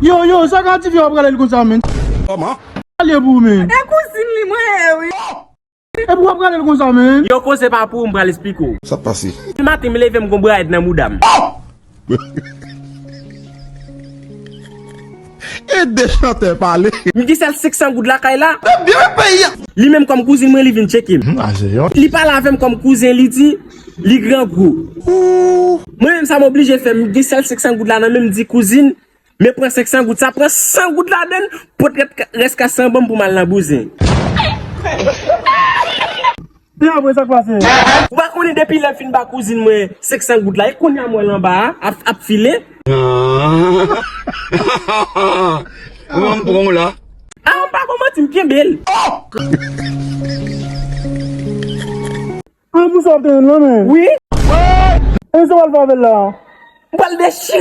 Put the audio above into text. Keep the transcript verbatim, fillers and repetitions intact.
Yo, yo, sa ka ti fi w ap rale l konsa, men? Kòman? Pale pou ou, men. E kouzin li mwen ye, wi. Epi w ap rale l konsa, men? Yo, koze pa pou ou, m pral esplike w. Sa pase? Maten, m leve, m gon brayèt nan mouda m. E de chantè pale. M gen sèl senk san goud lakay la. Byen peyi a. Li menm kòm kouzin mwen, li vin tcheke m. Hmm, a se yon. Li pale avè m kòm kouzen, li di, li grangou. Mwen menm sa m oblije fè, m gen sèl senk san goud la nan men m, m di kouzin, men pran senk san goud sa, pran san goud ladann, pot rès, rès kas lan ban m pou m al nan bouzen. E apre sa k pase? Ou pa konnen depi lè m fin ba kouzin mwen senk san goud la, e kounye a m wè l anba a, ap, ap file. Ou wè m pran w la. A, m pa ba w manti, m kenbe l. An pou sa w ap tande l, non, men? Wi. E sa w al fè avè l la? M pral dechire